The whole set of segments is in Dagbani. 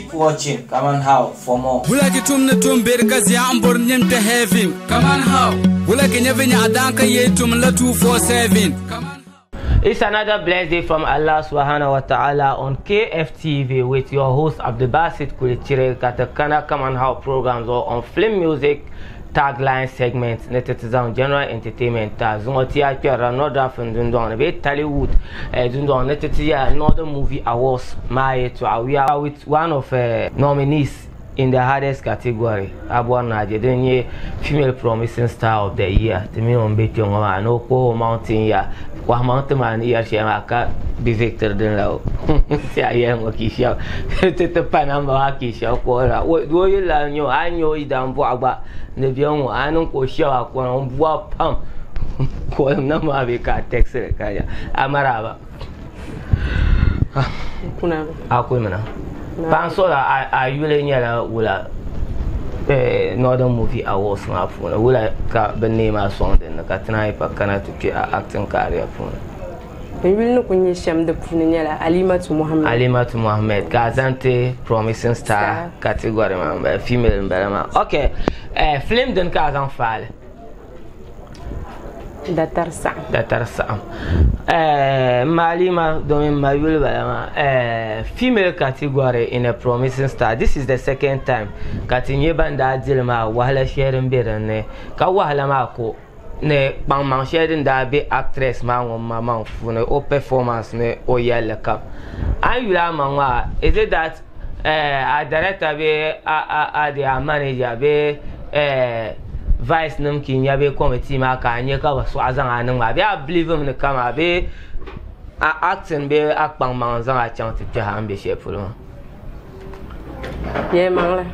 Keep watching Kaman How for more. Wula ki tum ni tum beri ka zia n bori nyim kpe heaven. Kaman how? Wula ki nyɛ vinyɛɣu daan ka yee tum la 247. Kaman how? It's another blessed day from Allah subhanahu wa ta'ala on KFTV with your host Abdulbasit Kulichire Katakana Kaman How programs or on Film Music Tagline segment ni ti ti zaŋ general entertainment ta zuŋɔ ti yaa kpɛrila North African dundɔŋ ni bee Tollywood eh, dundɔŋ ni ti ti yaa Northern Movie Awards maa yɛltɔɣa. We are with one of eh, nominees in the hardest category a bɔri ni a je din nyɛ female promising star of the year ti mini o n be kpe ŋɔ maa ni o kpuɣi o maŋ tin ya kɔhimaŋ ti maa ni yɛri shɛli maa ka bi victory din la o ti a yɛli ŋɔ ka shɛba ti ti pa namba maa ka shɛba kuhira o yi lahi nyɛ o a ni nyɛ o yidana bɔɣu gba ni bɛ ŋɔ a niŋ ka o shɛba kɔna o bua pam kolim na maa bɛ ka a text ka ya a maraba a kuli mina paɣa sola a yuli nyɛla wula Northern Movie Awards maa puuni wula ka bɛ neei maa sɔŋ din ni ka ti naan yi pa kana ti kpe a acting career puuni. N yuli ni kuli nyɛ shɛm di puuni nyɛla Alimatu Mohammed. Alimatu Mohammed ka a zaŋ ti Promising Star category maa m-bala female m-bala maa ok eh, film dini ka a zaŋ faali? Datari saɣim. Datari saɣim. Eh, m ma Alima domin m ma yuli bala maa eh, female category in a Promising Star this is the second time ka ti nyɛ ban daa dili maa wahala shɛli din be din ni ka wahala maa ko ni kpaŋmaŋ shɛli din daa be actress maa ŋun ma maŋ puuni o performance ni o yɛlli kam. A ni yuli a maŋ maa is it that eh, a director bee a a a di a manager bee eh, vice nim ka i nya bee committee maa ka a nya ka bɛ sɔɣi zaŋ a niŋ maa bee a believe mi ni kama bee a acting bee a kpaŋmaŋ n-zaŋ a chaŋ ti kpɛhi a ni be shɛli polo maa. Yɛlimaŋli,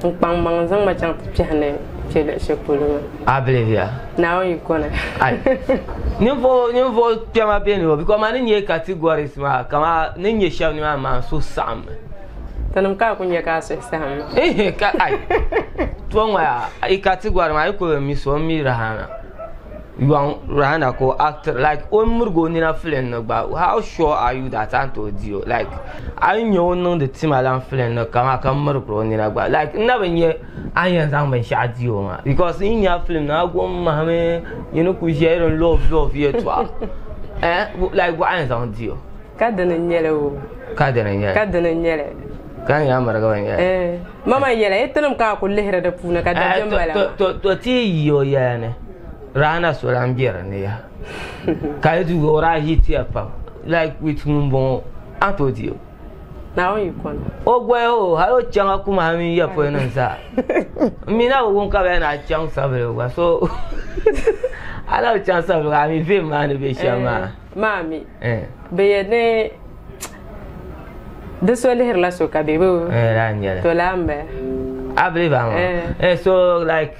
n kpaŋmaŋ n-zaŋ ma chaŋ ti kpɛhi ni kpe luɣ shɛli polo maa. A believe ya? Naawuni yiko ni. Ai. Ninvuɣ ninvuɣ kpɛma be ni o because ma ni nyɛ categories maa kama ni nyɛ shɛba ni maa maa n suhu saɣim mi. Tinim ka a ku nya ka a suhu saɣim mi. Ehe ka ai. To ŋɔ yaa i category maa yi ku bi mi so n mi Rihanna. Yɔŋ Rihanna ka o act like o ni mirigi o nina film ni gba how sure are you that a ni tooi di o like a yi nya o ni niŋdi tima lan film ni kaman ka mirigiri o nina gba like n na bi nya a ni yɛn zaŋ binshɛɣu di o maa because n yi nya film ni a gom mahimi yi ni kuli ʒiya irin love love yɛltɔɣa eh like bɔ a yɛn zaŋ di o. Ka dini n-nyɛli o. Ka dini n-nyɛli. Ka dini n-nyɛli. Ka ni yaa mirigi bi nyɛli. Eh mama yɛla yi tinim ka a kuli lihiri di puuni ka dabiɛm bala maa. To ti yi yi o yɛla ni Rihanna so lan be di ni yaha ka yi du o daa hitiya pam like with ŋun bɔŋɔ a ni tooi di o. Naawuni yiko ni. O goya o hali o chaŋ a kuma a mini ya polo nim zaa. N mi na bi wum ka bɛ na chaŋ sabili gba so a na bi chaŋ sabili a mi vihim maa ni be shɛm maa. Maa mi bɛ yɛn ni di so lihirila so ka bɛ bi to laa m-bala. A believe a maa? So like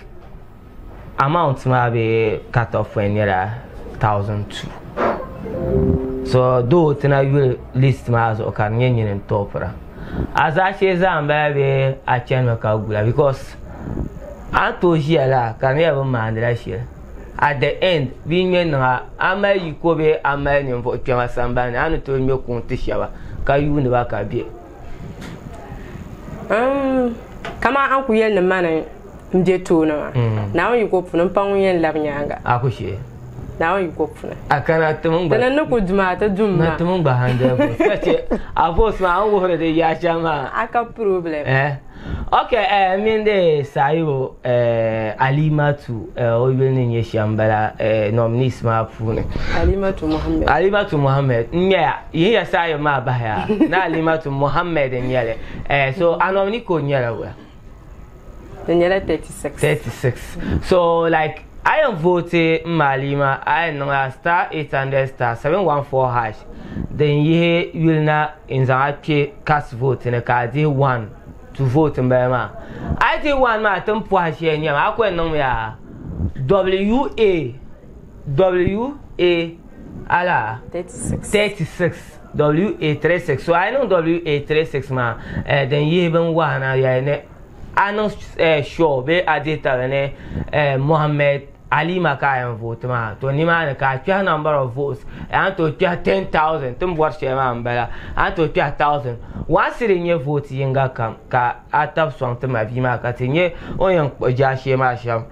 amount maa bee cut off point nyɛla 1002. So though ti na yuli list maa zuɣu ka di nyɛ nyini n-topira. A zaashee zaa m-bala bee a chanimi ka gula because a ni tooi ʒiya laa ka di nyɛla bɛ maandila shɛli. At the end bɛ yi ŋme niŋ a, a mali yiko bee a mali ninvuɣ kpɛma sambani ni a ni tooi ŋme kuŋ ti shɛba ka yuuni ba ka be. Kaman a ni kul yɛli ni mani m-be tooni maa, Naawuni yiko puuni m pa ŋun yɛn labi nyaaŋa. A ku shee. Naawuni yiko puuni. A kana ti mini gba. Ti ni kul du maa, ti dum maa. Ti mini gba 100 votes. Ka che a votes maa a ni wuhiri di yaha shɛm maa. A ka problem. Eh. Ok eh, mini di Sayibu eh, Alimatu eh, o yuli ni nyɛ shɛm bala eh, nominees maa puuni. Alimatu Mohammed. Alimatu Mohammed n nyɛya yin ya Sayibu maa bahiya ni Alimatu Mohammed n nyɛli eh, so a nominee code nyɛla wula? Di nyɛla 36. 36. So like a yɛn vote n ma Alima a yɛn niŋla star 800 star 714 hash din yihi yuli na n zaŋ a kpe cast vote ni ka a dihi 1 to vote n bala maa. A yi dihi 1 maa ti ni pɔhi shɛli nyɛmi a ku yɛn niŋmi yaa WA WA ala 36. 36 WA 36 so a yi niŋ WA 36 maa eh, din yihi bin wahi na yɛli ni a niŋ eh, sure bee a dihi tabili ni eh, Mohammed Alima ka a yɛn vote maa to nimaani ka a kpɛhi number of votes a ni tooi kpɛhi 10,000 ti ni bɔri shɛli maa n-bala a ni tooi kpɛhi 1,000 one cedi n-nyɛ vote yiŋga kam ka a tabi sɔŋ ti ma bia maa ka ti nya o ni yɛn kpuɣi jaashee maa shɛm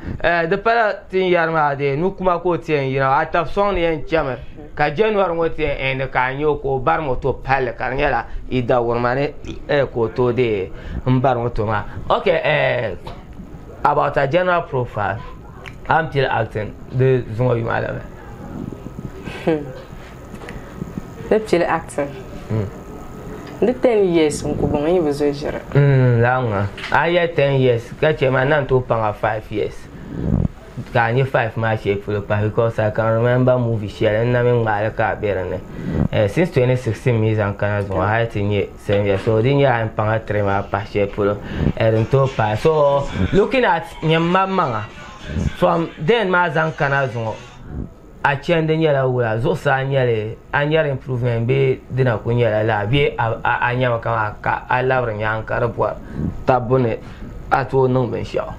di pala ti ni yɛri maa dee nukuma ka o ti yɛn yina a tabi sɔŋ ni yɛn chami ka January ŋɔ ti yɛn end ka a nya o ka o bari moto palli ka di nyɛla yi dawurima ni ka o tooi dee m-bari moto maa ok about a general profile a ni pili acting di zuŋɔ yuma la mi? Ni pili acting di 10 years n ku bɔŋɔ yi bi zo ʒiri. Lala ŋɔ a yɛ 10 years ka chɛ ma na ni tooi paŋ a 5 years ka a nyɛ 5 maa shee polo pahi because I can remember movie shɛli n na mi ŋmaali ka a be dinni since 2016 mi zaŋ kana zuŋɔ hali ti nyɛ 7 years so di nyɛla n paŋa 3 maa pahi shɛli polo din tooi pahi so looking at nyɛ m ma maŋa from then maa zaŋ kana zuŋɔ a chandi nyɛla wula zuɣusaa nyɛli a nyɛri improvement bee dina ku nyɛla laa bee a nyɛmi kaman ka a labiri nyaaŋa ka di bɔri tabbu ni a tooi niŋ binshaɣu.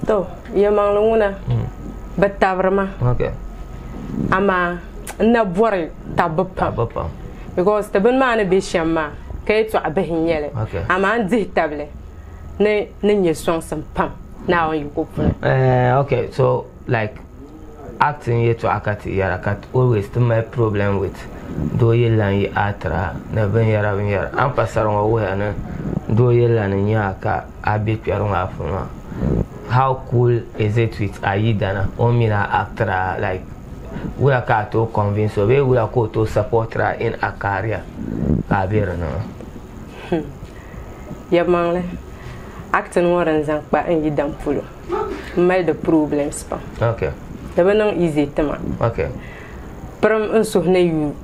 To yɛlimaŋli ŋuna bi tabiri ma amaa n na bɔri tabbu pam because ti bini maa ni be shɛm maa ka yɛltɔɣa bihi n-nyɛ li amaa n dihi tabili ni ni nyɛ sɔŋsim pam Naawuni yiko puuni. Okay, so like acting yɛltɔɣa ka ti yɛra ka always ti mali problem with doo yi lan yi atira ni binyɛra binyɛra a ni pa sari ŋɔ wuhiya ni doo yi lan nya ka a be kpɛri maa puuni maa how cool is it with a yidana o mini a actira like wula ka a tooi convince o bee wula ka o tooi supportira in a career ka a be di ni maa. Yɛlimaŋli acting ŋɔ din zaŋ kpa n yidan polo m mali di problems pam. Di bi niŋ easy ti ma. Pirim n suhu ni yu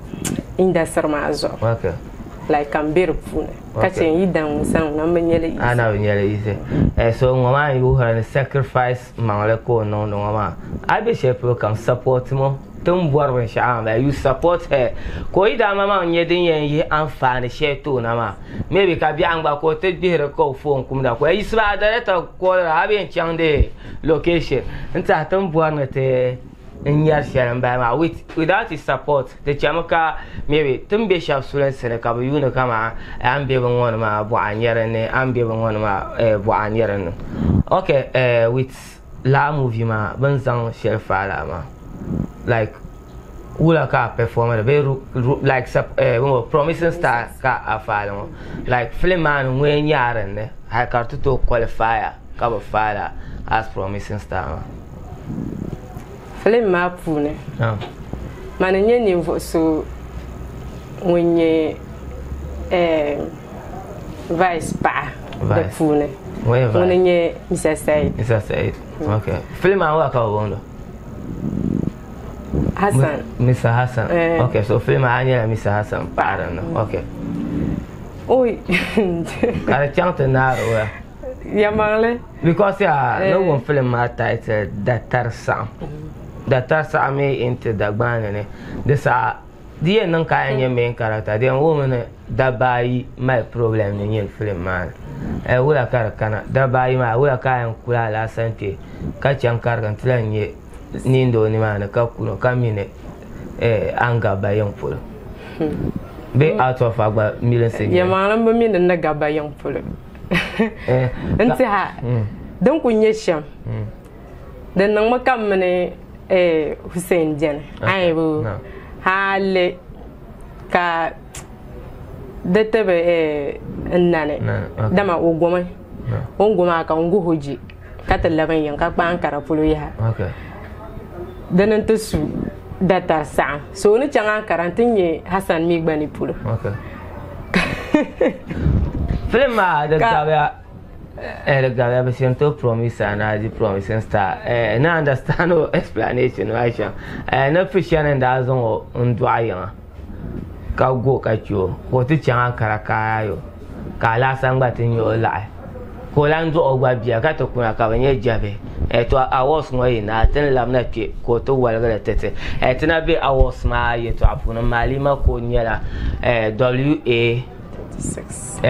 industry maa zuɣu. Like ka m be di puuni ka chɛ n yidan ŋun sani ŋuna m bi nyɛli easy. A na bi nyɛli easy. So ŋɔ maa n wuhiri ni sacrifice maŋli ka o niŋdi ŋɔ maa. A be shɛli polo kam support mo ti ni bɔri binshɛɣu maa you support her ka o yi daa ma maa nyɛ din yɛn yihi anfaani shɛli ti o na maa maybe ka biɛhiŋ gba ka o ti gbihiri ka o phone kumda ka o yiɣisi ba director callira a bɛ yɛn chaŋ di location n tiɛha ti ni bɔri ni ti n nyɛri shɛli n bala maa without his support di chɛmi ka maybe ti ni be shɛba sulinsi ni ka bi yuuni kaman a ni be bi ŋɔ ni maa bɔɣa n-nyɛ din ni a ni be bi ŋɔ ni maa bɔɣa n-nyɛ din ni okay with laa movie maa bɛ ni zaŋ shɛli faai laa maa like wula ka a perform li bee like promising star ka a faali ŋɔ like film maa ni ŋun nyɛ a dinni hali ka di ti tooi qualify a ka bi faali a as promising star maa. Film maa puuni mani n-nyɛ ninvuɣ so ŋun nyɛ vice paɣa di puuni ŋuni n-nyɛ Mr. Said. Mr. Said, okay. Film maa wula ka bɛ booni o? Hassan. Mr. Hassan. Okay, so film maa a nyɛla Mr. Hassan paɣa din ni. Okay. Oi. Ka di chaŋ ti naari o ya. Yɛlimaŋli. Because yaa ni wum film maa title Datari Saɣim. Datari Saɣim mi inti Dagbaani ni di saha di yɛn niŋ ka a yɛn nyɛ main character di yɛn wuhimi ni dabba ayi mali problem ni nyini film maa ni. Wula ka di kana dabba ayi maa wula ka a yɛn kuli Alhassan kpe ka chaŋ karigi nti lahi nyɛ niŋdi o nimaani ka kuno ka mi ni a ni gabba yiŋ polo bee out of a gba milinsi nyɛli. Yɛlimaŋli m bi mi ni n ni gabba yiŋ polo. N tiɛha din kuli nyɛ shɛm din niŋmi ka m mini Hussein beni ayi hali ka di ti bi n nani dama o gomi o ni go maa ka n guhi o je ka ti labi n yiŋ ka kpa Ankara polo yaha dini n-ti su datari saɣim so o ni chaŋ Ankara nti nya Hassan mi gba ni polo. Film maa di gabiya di gabiya bi shiri tooi promise a ni a di promising star ni understand o explanation maa shɛm ni pi shɛli n daa zaŋ o n dɔɣi yiŋa ka go ka chɛ o ka o ti chaŋ Ankara kaayo ka Alhassan gba ti nya o laɣi ka o lan dɔɣi o gba bia ka ti kuna ka bi nyɛ jabihi to awards ŋɔ yi naai ti ni labina kpe ka o ti waligili ti ti ti na be awards maa yɛltɔɣa puuni Malima ka o nyɛla WA 36.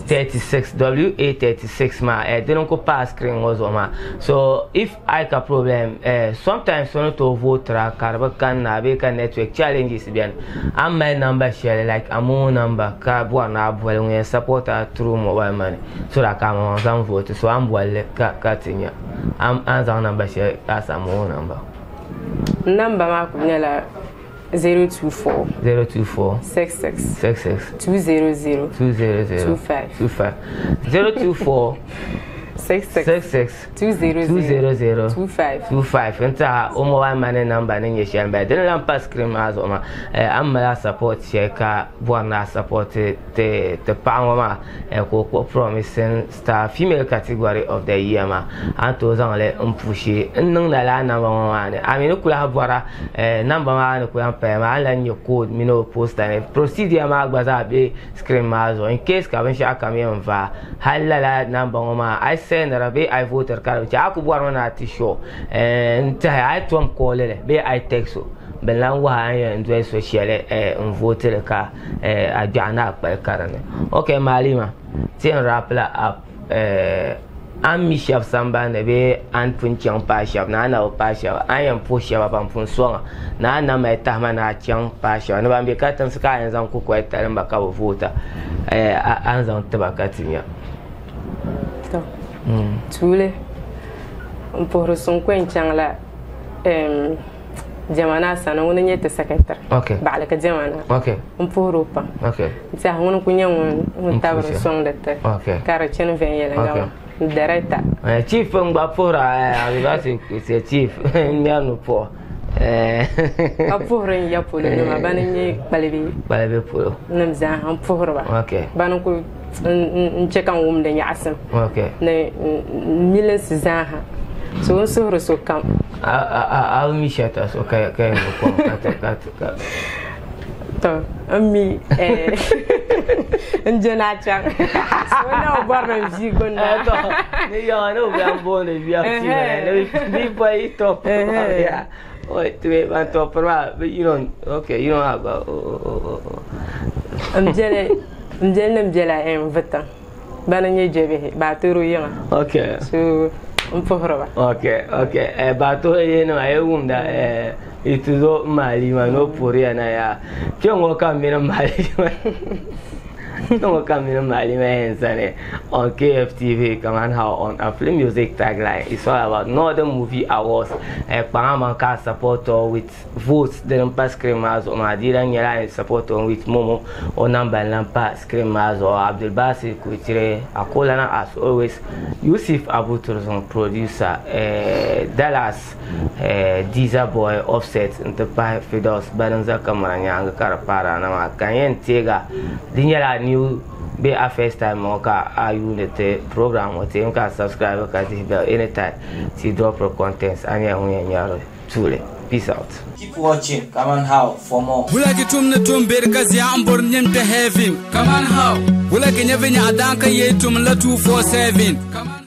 36 WA36 maa dini n ku pa screen ŋɔ zuɣu maa. So if I ka problem, sometimes so ni tooi vootira ka di bi kanna bee ka network challenges biɛni, a ni mali number shɛli like a momo number ka bɔri ni a boli ŋun yɛn support a through mobile money so that ka a maŋ zaŋ vote. So a ni bolli ka ti nya a ni zaŋ number shɛli as a momo number. Number maa ku nyɛla 024. 024. 66. 66. 200. 200. 25. 25. 024. 66. 66. 200. 200. 25. 25. N tiɛha o mobile money number ni nyɛ shɛli n bala. Dini lan pa screen maa zuɣu maa, a ni mali a support shɛli ka bɔri ni a support ti ti paɣa ŋɔ maa ka o kpuɣi promising star female category of the year maa, a ni tooi zaŋli n pushi n niŋ lala number ŋɔ maa ni. A mi ni kuli lahi bɔra number maa ni kuli lahi paya maa, a ni lahi nyɛ code mini o poster ni procedure maa gba zaa be screen maa zuɣu in case ka binshaɣu kam yɛn vaai. Hali lala number ŋɔ maa a yi sendira bee a yi votiri ka di bi chɛ, a ku bɔrimi ni a ti sure n tiɛhi a yi tom call li bee a yi text o, bɛ lan wahi a ni yɛn doli so shɛli n votili ka a gbiɛɣu ni a kpali ka di ni. Ok Maalima, ti yɛn wrap la up. A ni mi shɛba sambani ni bee a ni pun chaŋ paai shɛba ni a na bi paai shɛba, a ni yɛn puhi shɛba ban pun sɔŋ a ni a na mali tahima ni a chaŋ paai shɛba ni ban be katinsi ka a yɛn zaŋ kukoli talim ba ka bɛ voota, a ni zaŋ ti ba ka ti nya. To, tuuli n puhiri suŋ ko n chaŋ la diɛma naa sani, ŋuni n-nyɛ ti secretary. Baɣali ka diɛma naa. N puhiri o pam. N tiɛha ŋuni n-ku nyɛ ŋun tabiri sɔŋdi ti ka di chani viɛnyɛliŋga maa. Director. Chief n gba puhira, Abibasi se chief n ŋmɛri ni puɣu. Ka puhiri n ya polo nima bani n-nyɛ kpalibi. Kpalibi polo. Nim zaaha n puhiri ba. Bani ku n che ka n wumdi nyaɣisim. Ni milinsi zaaha. So n suhiri so kam. A bi mi shɛta so ka yɛn bi kom ka ti ka ti ka. To n mi n je na chaŋ. So na o bɔri ni n ʒii gunda. To ni yaŋa ni o biɛni booni VFT ni bi bɔyi top. Oi, ti ban top maa you don't, okay, you don't have N biɛli n biɛli nim biɛla n vita bani n nyɛ jɛbihi baatoro yiŋa. So n puhiri ba. Okay, baatoro yiŋa yi wumda ituzo Maalima ni o puhiriya na yaa. Kpɛŋɔ ka mini Maalima kpɛŋɔ ka mini Maalima yɛn zani on KFTV kaman how on Afri Music tagline. It's all about Northern Movie Awards. Kpaŋa man ka support with votes din pa screen maa zuɣu maa di lan nyɛla support with momo o number lan pa screen maa zuɣu. Abdulbasi Kuchire Akolana as always, Yusuf Abu Turzun producer, Dallas Diza Boy Offset n ti pahi Fidos banin za kamara nyaanga ka di paara na maa ka n yɛn teega di nyɛla new be a first time ŋɔ ka a yuuni ti program ŋɔ ti ka subscribe ka dihi bell anytime ti drop contents a nyɛla ŋun yɛn nyɛri tuuli. Peace out. Keep watching Kaman How for more. Wula ki tum ni tum beri ka zia n bori nyim te heaven. Kaman how. Wula ki nya vinya adan ka ye tum la 247. Kaman